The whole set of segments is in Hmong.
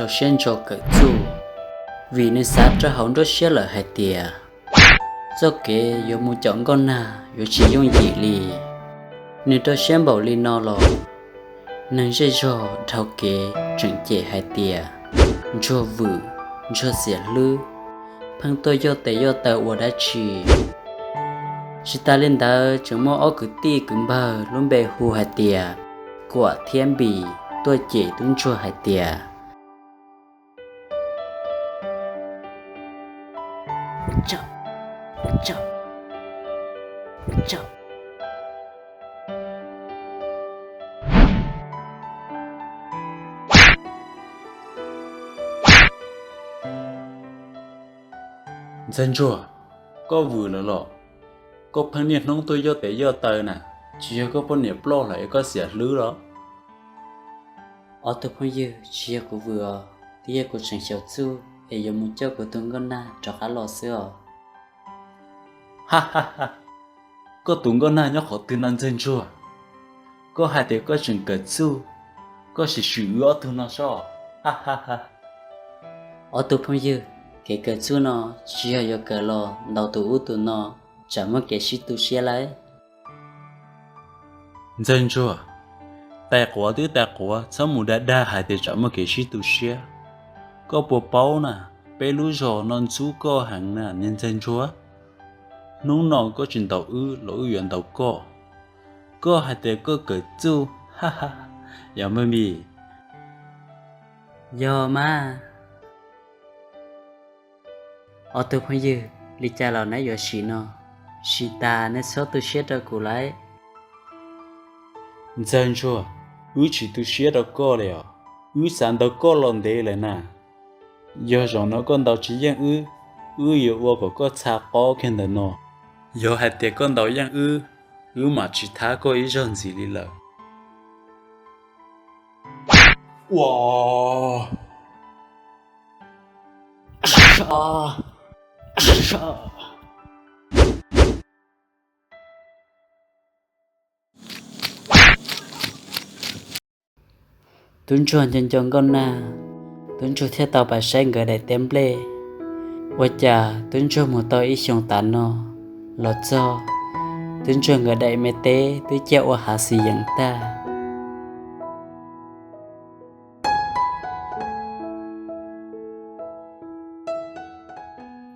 rau siab ntso kawm txuj, vim nws xav rau hauv nruab siab lawm hais tias txoj kev yuav mus caum Nkauj Nag yuav tsis yooj yim li. Nws rau siab npaum li no los, neeg zej zog dhau kev tseem cem hais tias ntsuag vwm, ntsuag xiam hlwb, pheej tuaj yoj tes yoj taw ua dab tsi. Tsis tas li ntawd tseem muaj ob kwv tij kwv npawg lub npe hu hais tias Kuam thiab Npis tuaj cem tub ntsuag hais tias Ntxawg Ntsuag, koj vwm lawm los? Koj pheej niaj hnub tuaj yoj tes yoj taw na, tsis yog koj poj niam ploj lawm es koj xiam hlwb los? Ob tug phooj ywg, tsis yog kuv vwm os, twb yog kuv tseem xyaum txuj es yuav mus coj kuv tus Nkauj Nag rov qab los xwb os. Koj tus Nkauj Nag nyob qhov twg no Ntxawg Ntsuag? Koj hais tias koj tseem kawm txuj, koj sim swm wb ob tug no soj. Ob tug phooj ywg, kev kawm txuj no tsis yog yuav kawm los ntaus tus ub tus no, tsam muaj kev sib tu siab lauj. Ntxawg Ntsuag, tais quav twb tais quav, txhob mus dag dag hais tias tsam muaj kev sib tu siab. Koj puas paub na, peb lub zos no ntxub koj heev na niag Ntxawg Ntsuag. Hnub no koj tsis ntaus wb los wb yuav ntaus koj. Koj hais tias koj kawm txuj, yog Npis? Yog mas. Ob tug phooj ywg, li cas los neb yuav sim no, sim tas neb txhob tu siab rau kuv lauj. Ntxawg Ntsuag, wb tsis tu siab rau koj li os, wb xav ntaus koj los ntev lawm na. Yog zaum no koj ntaus tsis yeej wb, wb yuav ua kom koj txha qob kiag ntawm no. Yog hais tias koj ntaus yeej wb, wb mam tsis thab koj ib zaug ntxiv li lawm. Ua Tub ntsuag nco nco Nkauj Nag, tub ntsuag thiaj tau pais saib nkawd daim teb nplej. Ua cas tub ntsuag mus tau ib xyoos tas no los txog, tub ntsuag nkawd daim me teb twb ciaj ua hav xis yees tag.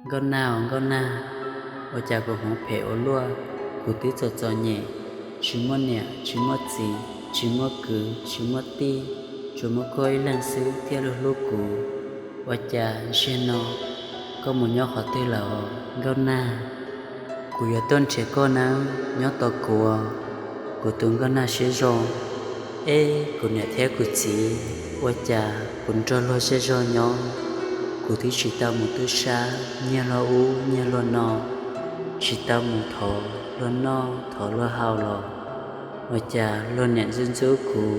Nkauj Nag, Nkauj Nag, ua cas kuv hmoov phem ua luaj, kuv twb txom txom nyem, tsis muaj niam tsis muaj txiv, tsis muaj kwv tsis muaj tij, tsuas muaj koj ib leeg xwb thiaj hlub hlub kuv. Ua cas zaum no koj mus nyob qhov twg lawm Nkauj Nag? Kuv yuav tuaj nrhiav koj nawb, nyob tos kuv, kuv tus Nkauj Nag siab zoo. Eb, kuv niam thiab kuv txiv, ua cas kuv nrog luag zej zog nyob, kuv twb tsis tau mus tub sab, nyiag luag ub nyiag luag no, tsis tau mus thov luag noj thov luag haus los ua cas luag niam ntxub ntxub kuv.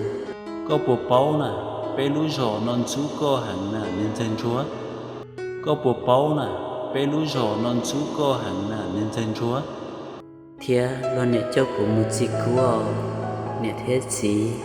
Koj puas paub na, peb lub zos no ntxub koj heev na niag ntxawg ntsuag. Koj puas paub na, peb lub zos no ntxub koj heev na niag ntxawg ntsuag. Thiab luag niam coj kuv mus txi kub, niam thiab txiv.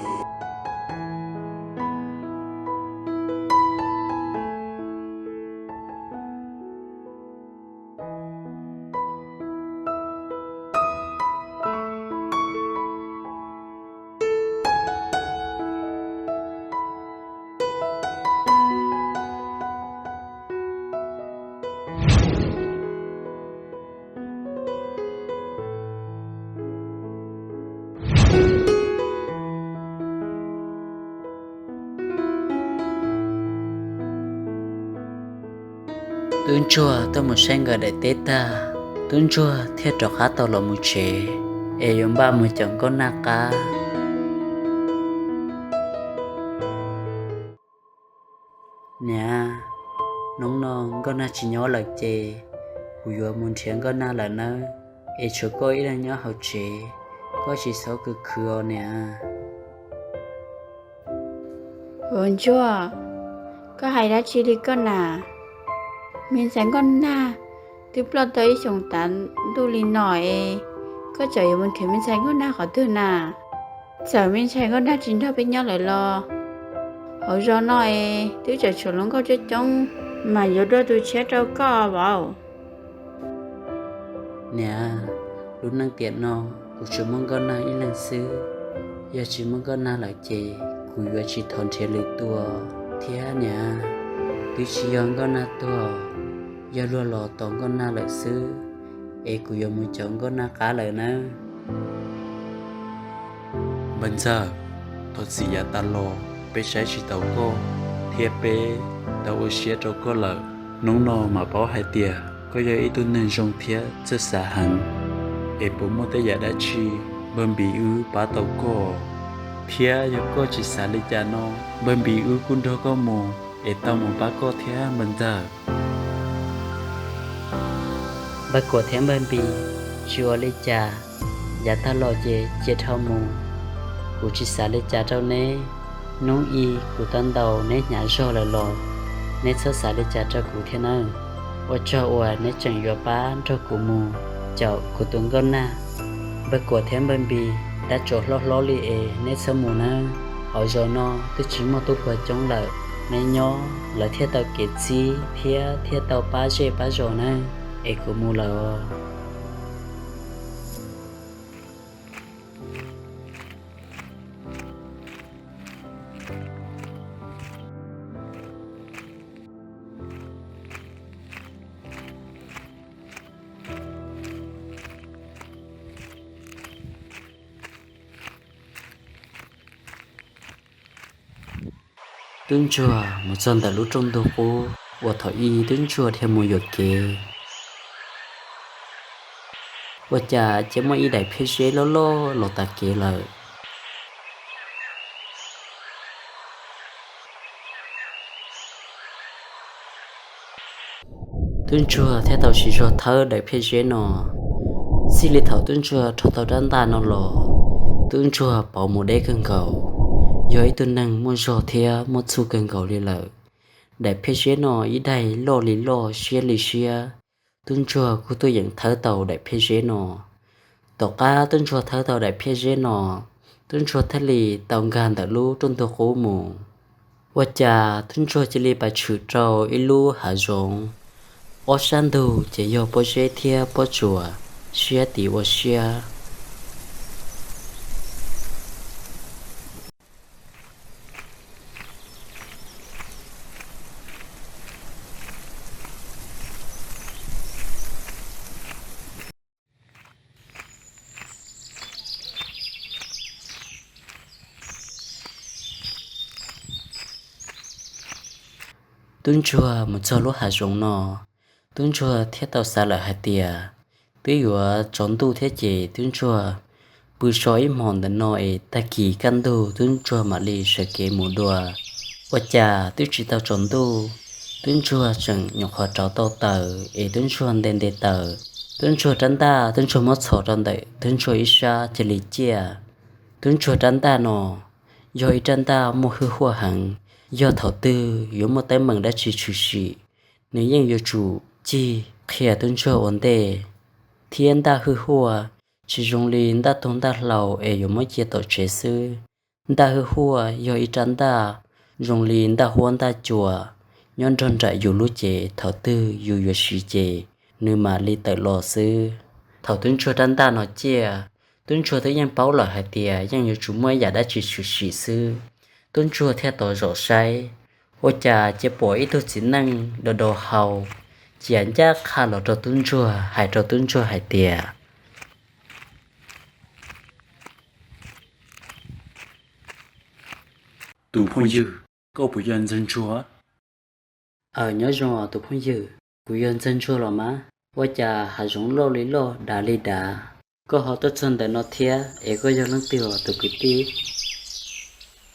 Tub ntsuag tuaj mus saib nkawd daim teb tag, tub ntsuag thiaj rov qab tau los mus tsev, es yuav npaj mus caum Nkauj Nag qab. Niam, hnub no Nkauj Nag tsis nyob lawm ces kuv yuav mus nrhiav Nkauj Nag lawm nawb, es tshuav koj ib leeg nyob hauv tsev, koj tsis txhob khwv khwv os niam. Ntsuag, koj hais dab tsi li koj na? Me ntxhais Nkauj Nag twb ploj tau ib xyoos tav ntuj li no es, koj tseem yuav mus nrhiav me ntxhais Nkauj Nag qhov twg na? Txawm me ntxhais Nkauj Nag tsis nrog peb nyob lawm los, Hauv zos no es twb tseem tshuav hluas nkauj coob coob, mam yuav dua tus tshiab rau koj vauv. Niam, lub neej tiam no kuv tsuas muaj Nkauj Nag ib leeg xwb. Yog tsis muaj Nkauj Nag lawm ces kuv yuav tsis thov nrhiav lwm tus thiab niam. Twb tsis yog Nkauj Nag tuag, yog luag los tos Nkauj Nag lawm xwb, es kuv yuav mus caum Nkauj Nag qab lawm nawb. Npawg ntxawg, thov txim yav tas los peb saib tsis taus koj, thiab peb tau ua siab rau koj lawm. Hnub no mam paub hais tias koj yog ib tug neeg zoo thiab txawj xav heev, es puas muaj tej yam dab tsi Npawg Npis wb pab tau koj? Thiab yog koj tsis xav li cas no, Npawg Npis wb kuj nrog koj mus, es tau mus pab koj thiab npawg ntxawg. Npawg Kuam thiab Npawg Npis, tsis ua li cas, yav tag los ces cia dhau mus. Kuv tsis xav li cas rau neb. Hnub i kuv tau ntaus neb hnyav zog lawm los neb txhob xav li cas rau kuv thiab nawb. Ua tsaug uas neb tseem yuav pab nrog kuv mus caum kuv tus Nkauj Nag. Npawg Kuam thiab Npawg Npis, dab tsov hlob hlob li es neb txhob mus nawb. Hauv zos no twb tsis muaj tub hluas coob lawm, neb nyob lawv thiaj tau kev txib thiab thiaj tau pab zej pab zos nawb. Es kuv mus lawm os. Tub ntsuag mus txog ntawm lub rooj ntug qub uas thaum ub tub ntsuag dhia mus yuam kev, ua cas cia muaj ib daim phiaj zeb loj loj los tav kev lawm. Tub ntsuag thiaj tau siv zog thawb daim phiaj zeb no. Txij li thaum tub ntsuag rho tau rab ntaj no los, tub ntsuag pauv mus deb kawg nkaus, yog ib tug neeg muaj zog thiab muaj txuj kawg nkaus li lawm. Daim phiaj zeb no ib daim loj li loj siab li siab, tub ntsuag kuj tuaj yeem thawb tau daim phiaj zeb no. Tom qab tub ntsuag thawb tau daim phiaj zeb no, tub ntsuag thiaj li tau nkag ntawm lub rooj ntug qub mus. Ua cas tub ntsuag cia li pais tshwm rau ib lub hav zoov, ob sab ntug ces yog pob zeb thiab pob tsuas siab tim ua siab. Tub ntsuag mus txog lub hav zoov no, tub ntsuag thiaj tau xav lawm hais tias twb yuav tsaus ntuj thiab ces tub ntsuag pw so ib hmos ntawm no es tag kis kaj ntug tub ntsuag mam li sawv kev mus dua. Ua cas twb tsis tau tsaus ntuj, tub ntsuag tseem nyuam qhuav rauv tau taws es tub ntsuag nte nte taws. Tub ntsuag rab ntaj tub ntsuag muab txhos rau ntawm tub ntsuag ib sab cia li ciaj. Tub ntsuag rab ntaj no yog ib rab ntaj muaj hwj huaj heev, yog thaum twg yuav muaj teeb meem dab tsi tshwm sim, nws yeej yuav tsum cig qhia tub ntsuag ua ntej. Thiab ntaj hwj huaj tsis zoo li ntaj tog ntaj hlau es yuav muab cia tom tsev xwb. Ntaj hwj huaj yog ib rab ntaj zoo li ntaj huab ntaj cua, nyob nrog nraim yus lub cev, thaum twg yus yuav siv ces nws mam li tawm los xwb. Thaum tub ntsuag rab ntaj no ciaj, tub ntsuag twb yeej paub lawm hais tias yeej yuav tsum muaj ib yam dab tsi tshwm sim xwb. Tub ntsuag thiaj tau zaum saib, ua cas cia pom ib tug txiv neej do do hau ciam ncaj qha los rau tub ntsuag, hais rau tub ntsuag hais tias, Tus phooj ywg, koj puas yog ntxawg ntsuag? Aws, nyob zoo tus phooj ywg, kuv yog ntxawg ntsuag los mas. Ua cas hav zoov loj li loj, dav li dav, koj ho tuaj txog ntawm no thiab, es koj yog leej twg os tus kwv tij?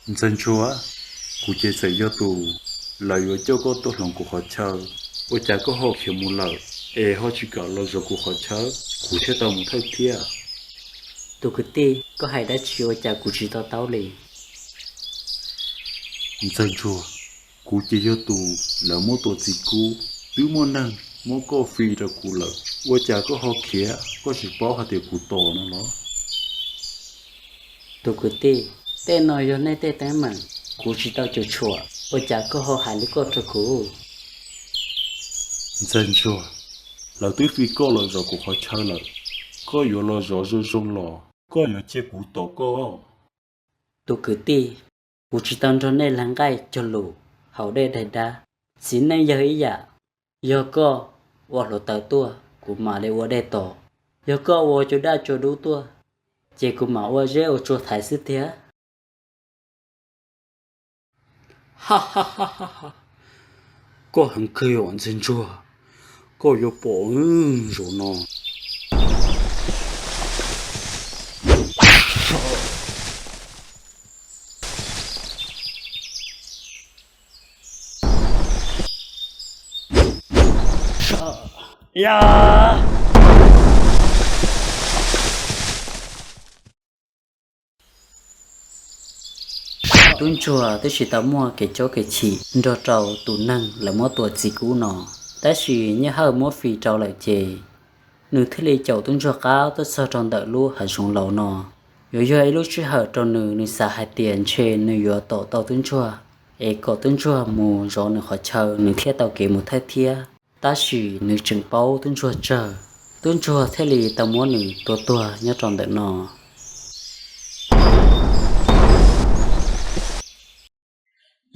Ntxawg ntsuag, kuv ces txawm yog tus lawv yuav coj koj tuaj hloov kuv qhov chaw, ua cas koj ho khiav mus lawm, es ho tsis kam los zov kuv qhov chaw, kuv thiaj tau mus thawj thiab. Tus kwv tij, koj hais dab tsi ua cas kuv tsis to taub li? Ntxawg ntsuag, kuv ces yog tus lawv muab tua txiv kub, twb muaj neeg muab koj fi rau kuv lawm, ua cas koj ho khiav, koj tsis paub hais tias kuv tos no los? Tus kwv tij, tej no yog nej tej teeb meem, Kuv tsis tau cuam tshuam, ua cas koj ho hais li koj rau kuv? Ntxawg ntsuag, lawv twb fi koj los zov kuv qhov chaw lawm, koj yuav los zov zoo zoo los koj yuav cia kuv tom koj. Tus kwv tij, kuv tsis tau nrog nej lag nqaij cog lus haus dej daig dab. Txiv neej yawg ib yam, yog koj ua hluav taws tuaj kuv mam li ua dej tos, yog koj ua cua daj cua dub tuaj ces kuv mam ua zeb ua tsua thaiv xwb tiag. Koj heev kawg os ntxawg ntsuag, koj yuav pom zaum no. Tub ntsuag twb tsis tau muaj kev chob kev chim nrog rau tus neeg lawv muab tua txiv kub no, tab sis Nyiaj Hawj muab fij rau lawm ces nws thiaj li caum tub ntsuag qab tuaj txog rau ntawm lub hav zoov laus no. Yuav yog ib lub sij hawm rau nws, nws xav hais tias ntshe nws yuav tom tau tub ntsuag, es kom tub ntsuag mus zov nws qhov chaw nws thiaj tau kev mus thawj thiab. Tab sis nws tseem paub tub ntsuag tsawg, tub ntsuag thiaj li tau muab nws tua tuag nyob rau ntawm no.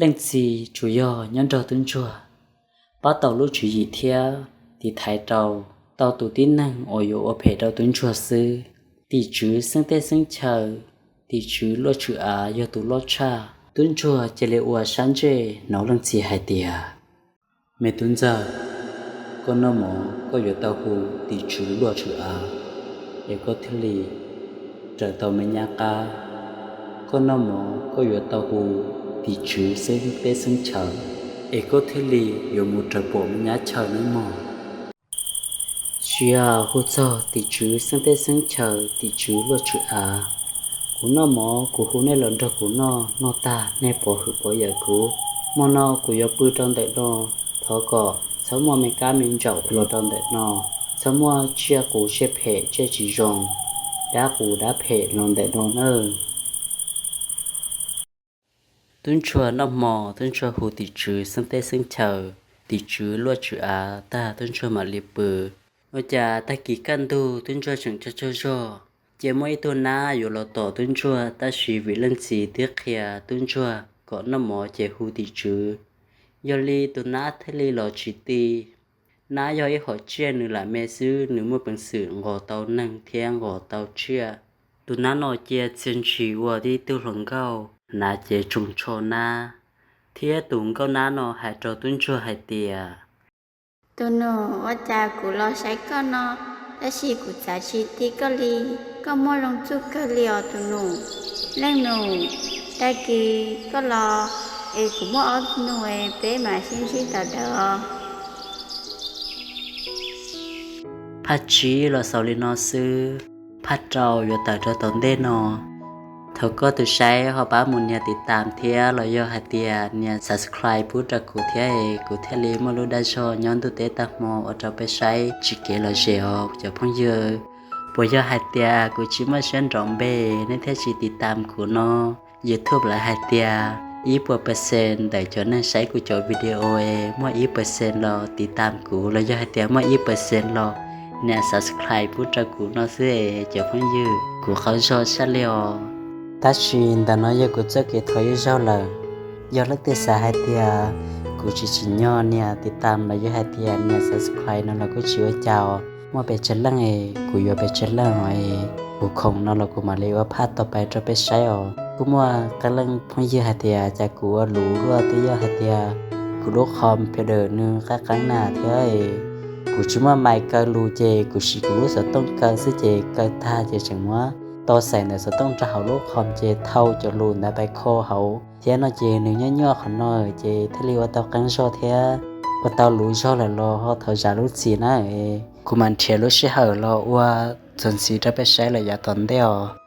Leej txiv tsuas yog nyob nrog tub ntsuag, pab tau lub tswv yim thiab tiv thaiv rau tau tus tib neeg uas yuav ua phem rau tub ntsuag xwb. Tim tswv xeeb teb xeeb chaw, tim tswv Luaj Tswm Av yog tus loj tshaj. Tub ntsuag cia li ua sab ntsej hnov leej txiv hais tias, me tub ntxawg, koj noj mov koj yuav tau hu tim tswv Luaj Tswm Av, es koj thiaj li raws tau me nyab qab. Koj noj mov koj yuav tau hu tim tswv xeeb teb xeeb chaw, es koj thiaj li yuav mus raws pom me nyab chaw nawb mog. Tsis yog hu txog tim tswv xeeb teb xeeb chaw, tim tswv Luaj Tswm Av, kuv noj mov kuv hu nej los nrog kuv noj, noj tag nej pov hwm pov yawm kuv. Hmo no kuv yuav pw rau ntawm no, thov kom txhob muaj me kab me ntsaum los rau ntawm no, txhob muaj tsiaj qus tsiaj phem tsiaj tsis zoo, dab qus dab phem los ntawm no nawb. Tub ntsuag noj hmo, tub ntsuag hu tim tswv xeeb teb xeeb chaw, tim tswv Luaj Tswm Av tag tub ntsuag mam li pw. Ua cas tag kis kaj ntug tub ntsuag tseem tsaug tsaug zog, ces muaj ib tug nab yuav los tom tub ntsuag, tab sis vim leej txiv twb qhia tub ntsuag kom noj mov ces hu tim tswv, yog li tus nab thiaj li los tsis ti. Nab yog ib hom tsiaj nws lam me xwb, nws muaj peev xwm nqos tau neeg thiab nqos tau tsiaj. Tus nab no cia txia ntshis ua tib tug hluas nkauj, hnav cev tsoos tsho nab, thiab tus nkauj nab no hais rau tub ntsuag hais tias, tus nus, ua cas kuv los saib koj no, tab sis kuv txav tsis ti koj li, koj muaj zoo txuj kawg li os tus nus. Leej nus, tag kis koj los es kuv muaj ob nus es peb mam sib ntsib tom dawm os. Phaj tsib los xaus li no xwb, phaj rau yuav tawm rau tom ntej no. Thov koj tus saib ho pab mus nias tiv tam thiab los yog hais tias nias subscribe pub rau kuv thiab es kuv thiaj li muaj lub dag zog nyob ntuj teb tag hmo ua rau peb saib tsis kev lom zem os cov phooj ywg. Puas yog hais tias kuv tsis muaj siab nrov npe nej thiaj tsis tiv tam kuv no? YouTube lawv hais tias ib puas percent ntawm cov neeg saib kuv cov video es muaj ib percent los tiv tam kuv los yog hais tias muaj ib percent los nias subscribe pub rau kuv no xwb es cov phooj ywg, kuv qaug zog tshaj li os. Tab sis ntawm no yog kuv txoj kev thov ib zaug lawm. Yog leej twg xav hais tias kuv tsis tsim nyog nias tiv tam los yog hais tias nias subscribe no los kuj tsis ua cas os, muaj pes tsawg leej es kuv yuav pes tsawg leej os es kuv khoom no los kuv mam li ua phaj tau pais rau peb saib os. Kuj muaj qee leej phooj ywg hais tias cas kuv ua luv luaj, twb yog hais tias kuv lub computer nws qab qeeb na thiab es kuv tsis muaj mais kaw lus ces kuv siv kuv lub xov tooj kaw xwb ces kaw tag ces tseem muab to xaim ntawm xov tooj rau hauv lub com ces thau cov lus ntawd pais kho hauv thiab no ces nws nyob nyuaj qhov no ces thiaj li ua tau qeeb zog thiab ua tau luv zog lawm los ho thov zam lub txim na. Kuv mam nrhiav lub sij hawm los ua txuas ntxiv rau peb saib lawm yav tom ntej os.